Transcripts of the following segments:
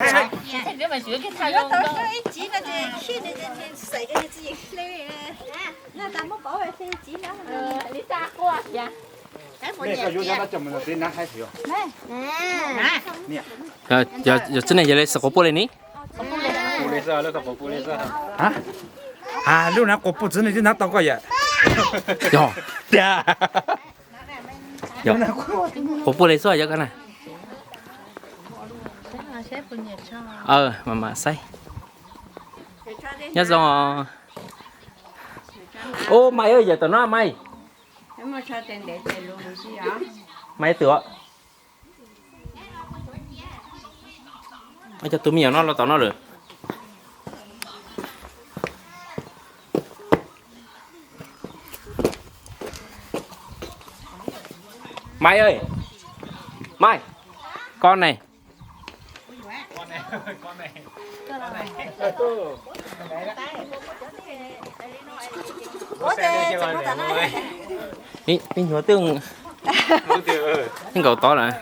Yog tsi ne yog le xav quav puj le ni. Lub nab quav puj txiv neej twb nab tau koj yam. Yog. Quav puj le xwb yog koj na. Mam mam saib. Nyob zoo. Ub, Maiv, yawm tom no Maiv. Maiv twg os? Cov tus me nyuam no los tom no lawm. Maiv, Maiv, koj ne. Peb nyuag twb, twb nkaum tod lawm.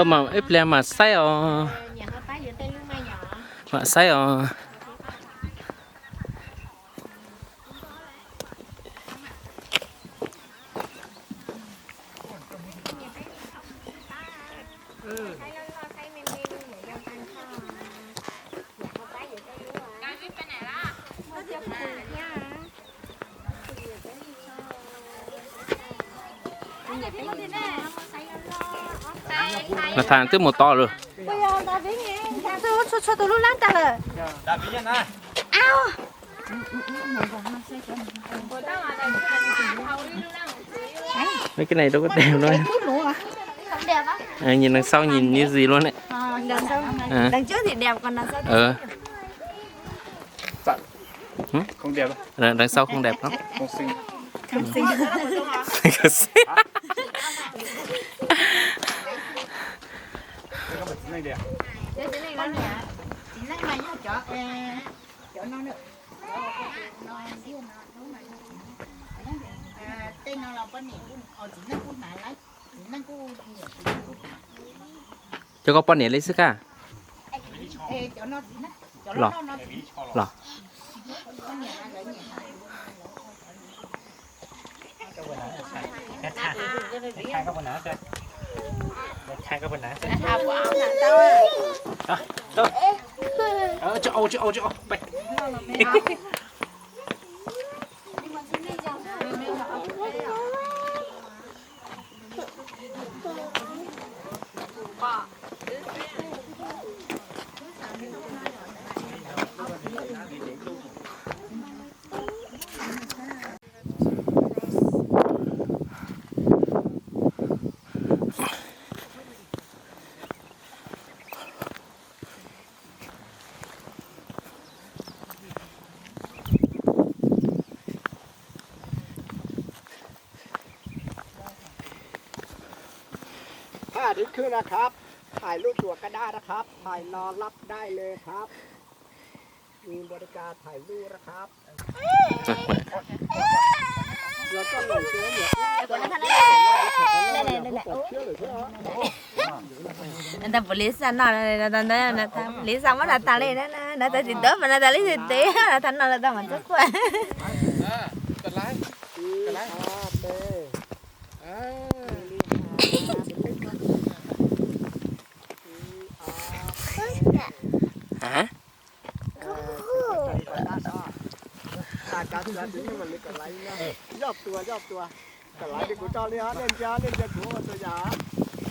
Mas ib pliag mam saib os. Mam saib os. Mas tham twb mus tod lawm. Txhua txhua tus lub lab tag lawm. Mấy cái này đâu có đều đâu. Nhìn đằng sau nhìn như gì luôn đấy. Đằng trước thì đẹp còn đằng sau thì... Ờ. Không đẹp. Đằng sau không đẹp lắm. Không xinh. Không xinh. Không xinh. Cov koj poj niam li xwb kaj los los. Thả đến Khươngนะครับ ถ่ายรูปด่วนก็ได้นะครับ ถ่ายรอรับได้เลยครับ มีบริการถ่ายรูปนะครับ แล้วก็หลงเจอหมด Nws tas pum li xav no, nws tas pum li xav muab nws tas li na, nws tas tsis tuav mas nws tas li tsis tuav, nws tas no los tau mas txob quaj. Hả? Cov laiv li kuv tso li, nej ntsia, nej ntsia kuv ua txhua yam,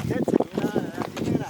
neb tseem tsis nej na.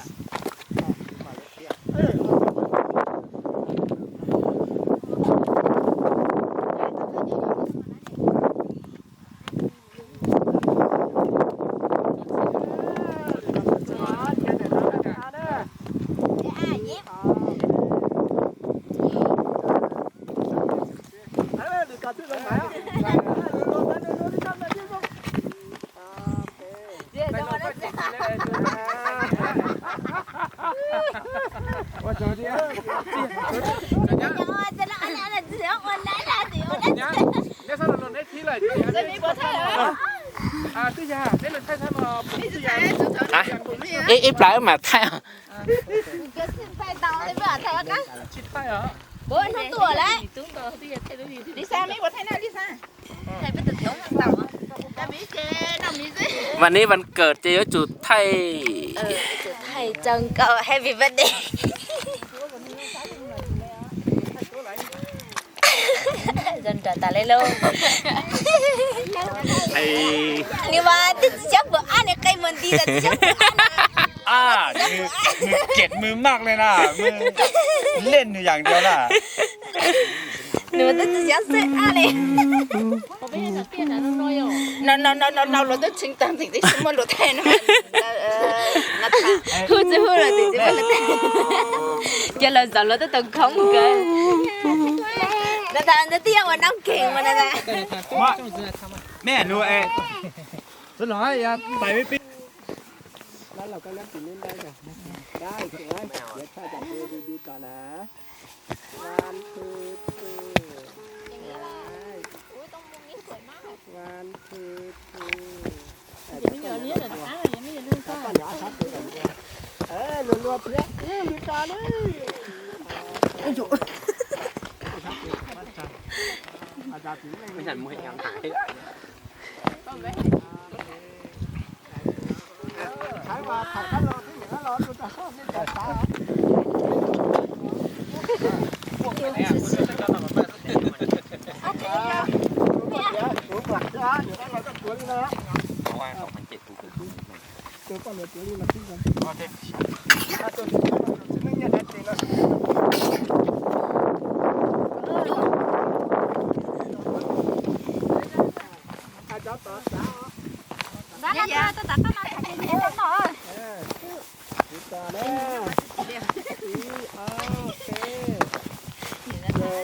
Ib, ib plaub mam thaij. Vas nib vas kawm ces yuav tsum thaij. Thaij zoo nkauj, happy birthday. Zoo nraug tas li lauj. Nws mas twb tsis xyov puas ab, nws qe mus nti tas tsis xyov puas ab na. Nws kiam mws maj li na, lej nws yam nkaus na. Nws mas twb tsis xyov xwb ab li. No no no no no, luag twb txheev tag nrho tib si muaj luag thaij no. Hu tsis hu los tsis muaj luag thaij. Ces lawv zaum luag twb tau khoob kawg. Lawv tas ntawd twb yog ua noob kheem mas na. Mej nus es, tais pib. One, two, three. One, two, three. Luag luag thiab, ib li ko li.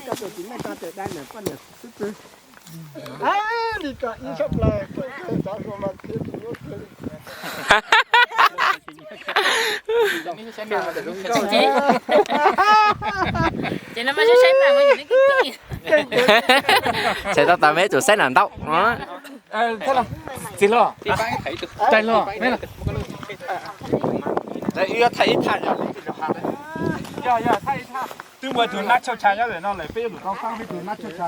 Koj tus txiv neej tso tawm dai ntawm poj niam xwb pw. Li ko ib sab plaws, koj txav hluas mas thiab tus nyuaj kawg li. Ces no mas saib mas ua yus ne. Ces tau tas meb tsum saib nam ntau. Txiv hluas, tais hluas, meb los. Wb yuav thaij ib thaj yog, yog thaij ib thaj. Twb muaj tus nab tshauj tsha nyob ntawm no lawm, peb yuav tsum tau faib peb tus nab tshauj tsha.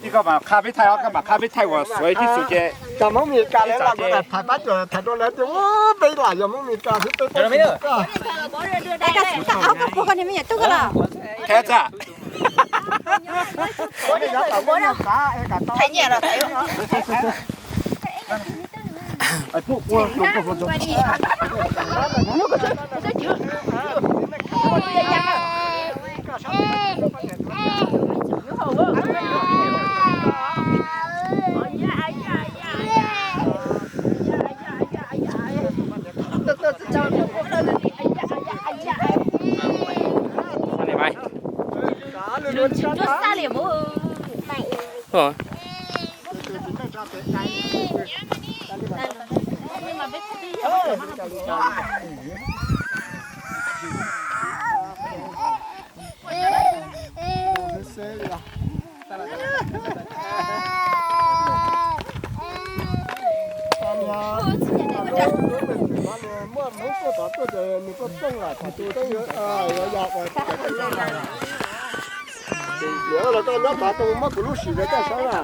Ib koj mam qha peb thaij, koj mam qha peb thaij uas xuav ib tib xus ces. Cov Hmoob Mes Kas lawv los tham pab cuam tham rau lawv tias peb lam yog Hmoob Mes Kas xwb, peb tsis koj. Thaij txaj. Muaj hnub tuaj tod tuaj ces nws tuaj poob lawm, thaum tus teeb yuav yog. Ces los koj nyob tod, koj muab kuv lub sim rau koj saib na.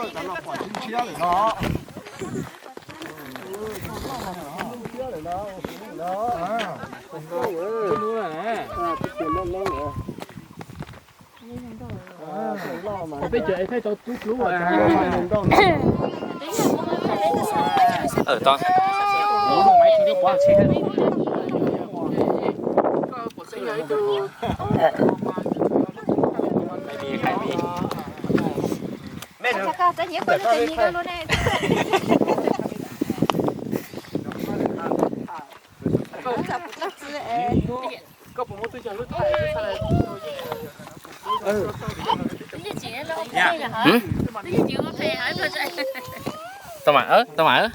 Cov no pom tshiab tshiab lawm no. Peb cov es thaij tau tub plub. Tau mas, tau mas.